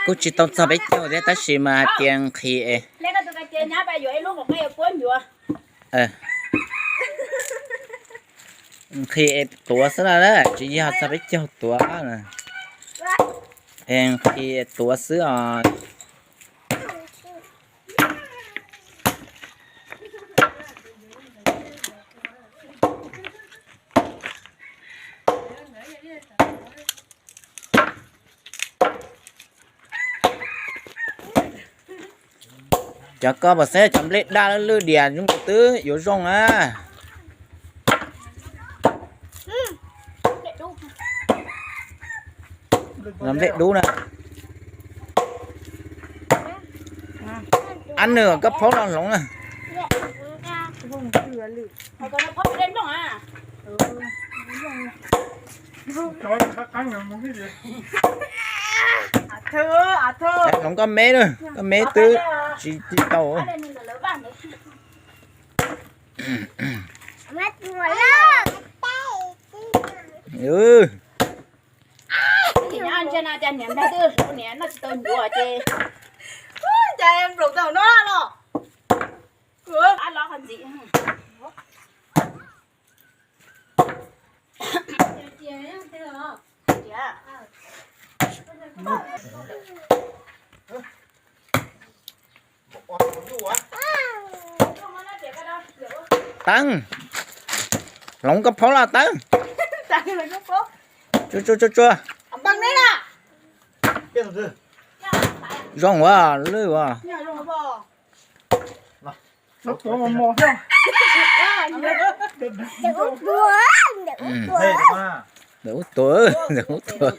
Kuj tsis tau txog peb caug thiab tab sis mas hais tias nqhis es, nqhis es tuav xwb no na, tsis yog txog peb caug tuav na. Es nqhis es tuav xwb os. Cov koj pom xeeb cov nplej daj lwj lwj dias zoo twb yuav zoo na. Cov nplej dub na. Ab nws koj phaub los hloov na. Hloov koj meb na, koj meb twb tsis tau. Teeb, hloov koj phaub los Teeb. Tsuag tsuag tsuag tsuag. Zoo ua lwj ua. Ntawm ub tuav, ntawm ub tuav.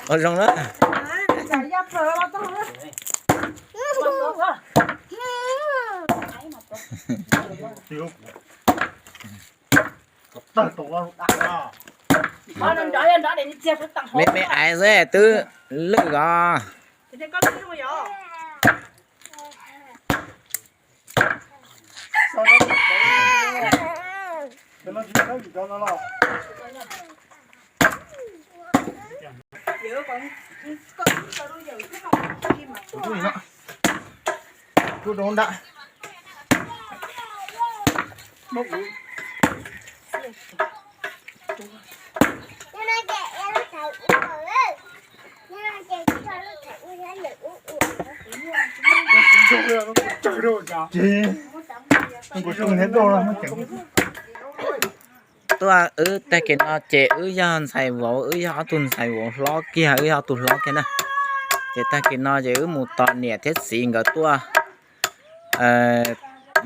Ua zoo na. Me me aiv xwb twb lwj os. Tuaj wb tag kis no ces wb yog ntxhais vauv, wb yog ob tug ntxhais vauv hlob kiag, wb yog ob tug hlob kiag na. Ces tag kis no ces wb mus tos niam thiab txiv nkawd tuaj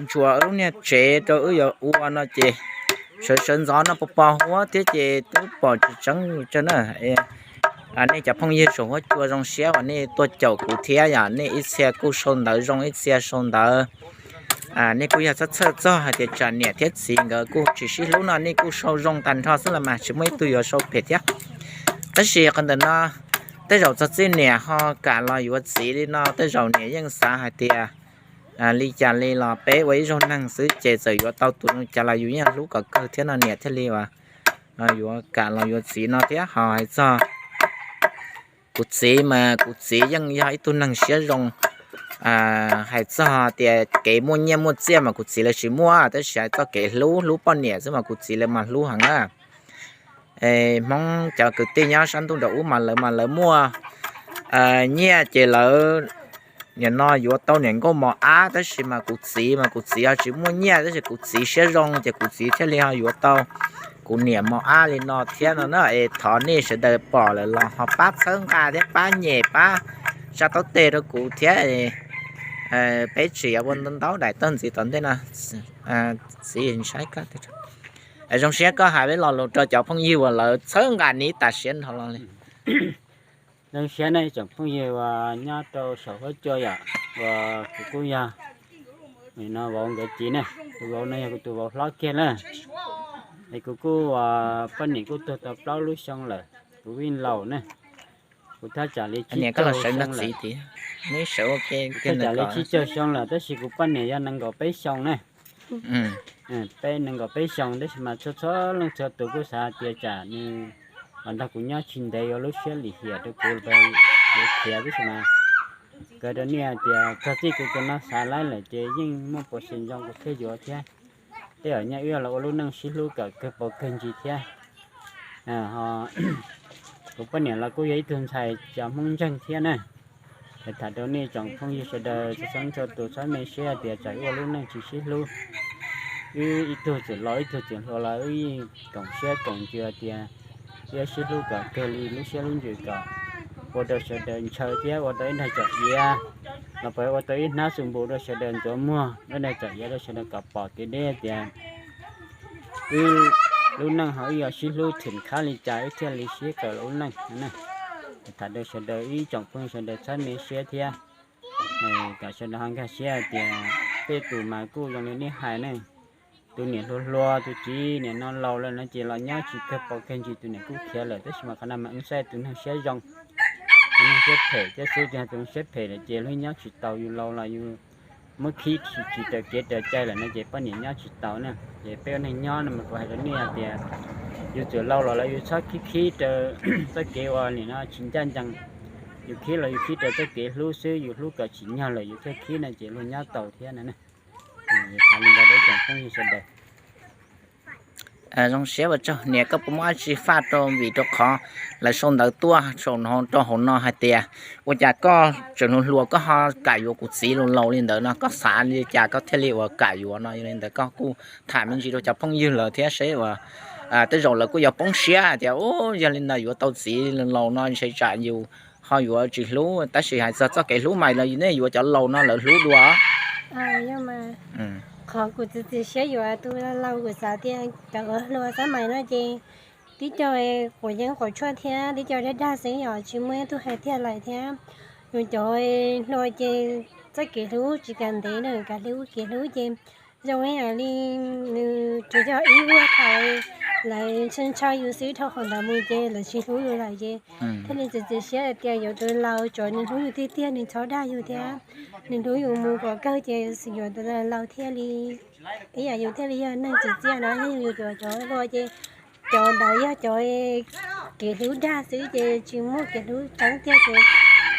ntsuas wb lub niag tsev rau wb yuav ua no ces sawv sawv ntxov no pos pos huab thiab ces twb pom tsis tseeb tsawg na. Nej cov phooj ywg saum huab cua zoo siab uas nej tuaj caum kuv thiab yom, nej ib txhia kuj sau ntawv zoo ib txhia sau ntawv. Nej kuj yog txhawj txhawj txog hais tias tsam niam thiab txiv nkawd kuj tsis sib hlub no nej kuj sau zoo tag nrho xwb los mas tsis muaj ib tug yuav sau phem thiab. Tab sis qhov ntawm no tej zaum txog txij niam ho kam los yuav txiv li no tej zaum niam yeej xav hais tias li cas li los peb ua ib zaug neeg xwb ces txawm yuav tau tus zoo cas los yus yeej hlub kom kawg thiab no niam thiaj li uas yuav kam los yuav txiv no thiab. Ho hais txog kuv txiv mas kuv txiv yeej yog ib tug neeg siab zoo. Hais txog tias kev muaj nyiaj muaj txiaj mas kuv txiv lawv tsis muaj, tab sis hais txog kev hlub hlub poj niam xwb mas kuv txiv lawv mas hlub heev na. Hmoob cov kwv tij nyob sab ntuj nraum ub mas lawv mas lawv muaj nyiaj ces lawv nim no yuav tau niam nkauj mos ab, tab sis mas kuv txiv mas kuv txiv ho tsis muaj nyiaj tab sis kuv txiv siab zoo ces kuv txiv thiaj li ho yuav tau kuv niam mos ab li no thiab no na. Es thov nej sawv daws pom lawm los ho pab txhawb nqa thiab pab nyem pab tsa taub teg rau kuv thiab. Peb tsis yuav ua ntau ntau daim tag ntxiv tom ntej no. Txiv saib koj, zoo siab koj hais peb lo lus rau cov phooj ywg uas lawv txhawb nqa niv tas siav nrho los li. Zoo siab nej tsoom phooj ywg uas nyob rau saum huab cua yom, uas kuv kuj yog no vauv nkawd txiv ne, tus vauv no yog kuv tus vauv hlob kiag na. Es kuv kuj uas poj niam kuj tuag tau plaub lub xyoo lawm, kuv vij laus ne, kuv thaj tsam li tsib caug xyoo lawm. Thaj tsam li tsib caug xyoo lawm tab sis kuv poj niam yog nees nkaum peb xyoo ne. Peb nees nkaum peb xyoo tab sis mas txhua txhua leej txhua tus kuj xav hais tias tsam nws los nrog kuv nyob tsis ntev yuav lub siab lim hiam rau kuv, yuav khiav tib si mas. Kawg rau nej hais tias txog txij kuv tus no xav laib lawm ces yeej muaj pos xes zoo kuv thiaj yuav thiab. Tej zaum nyob wb los ua lub neej sib hlub kom kawg paus kawg ntsis thiab. Ho kuv poj niam los kuj yog ib tug ntxhais cov Hmoob ntseeg thiab na. Tham rau nej tsoom phooj ywg sawv daws txhua txhua tus txhob me siab tias tsam wb ua lub neej tsis sib hlub. Wb ib tug txawm laus ib tug txawm hluas los wb yeej koom siab koom ntsws tias wb sib hlub kom kawg li lub siab lub ntsws kom ua rau sawv daws ntshaw thiab ua rau ib nrag tsom iav los puas ua rau ib hnab xu npus rau sawv daws ntxuav muag, ib nrag tsom iav rau sawv daws kom pom kev deb tias wb lub neej ho wb yuav sib hlub thim khab li cas wb thiaj li sib kawm lub neej. Tham rau sawv daws ib tsoom phooj ywg sawv daws txhob me siab thiab. Kom sawv daws ho nkag siab hais tias tej tus mas kuj zoo li nej hais ne, tus niam hluas hluas tus txiv niam no laus lawm no ces los nyob tsis kawg paus kawg ntsis, tus niam kuj khiav lawm, tab sis mas qhov no mas wb saib tus neeg siab zoo, tus neeg siab phem thiab xwb, tus neeg siab phem lawm ces luag nyob tsis taus, yus laus los yus muab khib tsis raws kev raws cai lawm no ces poj niam nyob tsis taus na. Ces peb ua neeg nyob no mas kuv hais rau nej hais tias yus txawm laus los lawm yus txhob khib khib raws txoj kev uas nim no tsis ncaj ncees. Yus khib los yus khib raws txoj kev hlub xwb, yus hlub kom tsim nyog lawm yus thiaj khib no ces luag nyob taus thiab no. Zoo siab ua tsaug niam, koj puas muaj dab tsi faj rau, vim rau qhov lawv sau ntawv tuaj saum no rau hauv no hais tias ua cas koj tseem hluas hluas koj ho kam yuav kuv txiv laus laus li ntawd no, koj xav li cas koj thiaj li uas kam yuav no. Yog li ntawd koj kuj tham me ntsis rau cov phooj ywg lawv thiab seb uas tej zaum lawv kuj yuav poob siab hais tias u, yog li ntawd yuav tau txiv laus laus no ntshe tsam yus ho yuav tsis hlub, tab sis hais txog txoj kev hlub mas los yus nej yuav cov laus no lawv hlub dua. Qhov kuv txiv txiv siab yuav tus laus kuv xav tias cov hluas xab mais no ces tib co quav yeeb quav tshuaj thiab tib co dag dag xwb yom, tsis muaj ib tug hais tiag lawm thiab. Yus cov hluas ces txoj kev hlub tsis kam ntev na, kev hlub kev hlub ces zoo ib yam li nws tsuas yog ib vuag thaum lawv ntshaw ntshaw yus xwb, dhau qhov ntawd mus ces lawv tsis hlub yus lawm ces thiaj li txiav txim siab hais tias yuav tus laus tsuav nws hlub yus tiag tiag, nws txhob dag yus thiab nws hlub yus mus kom kawg ces yuav tus laus thiaj li ib yam yus thiaj li yog neeg tsim txiaj no. Yog yus yuav cov hluas ces cov ntawd yog cov kev hlub dag xwb ces tsis muaj kev hlub tseeb tiag ces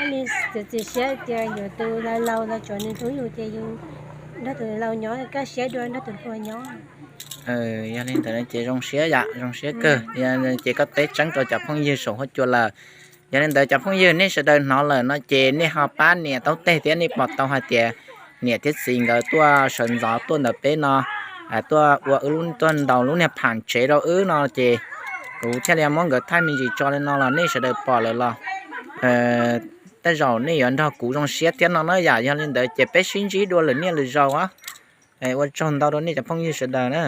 thiaj li txiav txim siab tias yuav tus laus los tsuav nws hlub yus ces yus nrog tus laus nyob kaj siab dua nrog tus hluas nyob. Yog li ntawd ces zoo siab yom, zoo siab kawg. Ces koj teb tseeb rau cov phooj ywg saum huab cua lawm. Yog li ntawd cov phooj ywg nej sawv daws hnov lawm no ces nej ho pab niam taub teg thiab, nej pom tau hais tias niam thiab txiv nkawd tuaj sawv ntxov tuaj ntawm peb no, tuaj ua wb lub, tuaj ntaus lub niag pham tsev rau wb no ces kuv thiaj li muab nkawd thaij me ntsis tso li no los nej sawv daws pom lawm los tej zaum nej yuav nrog kuv zoo siab thiab no na yom. Yog li ntawd ces peb sib ntsib dua lwm niaj lwm zaus. Ua tsaug ntau rau nej cov phooj ywg sawv daws na.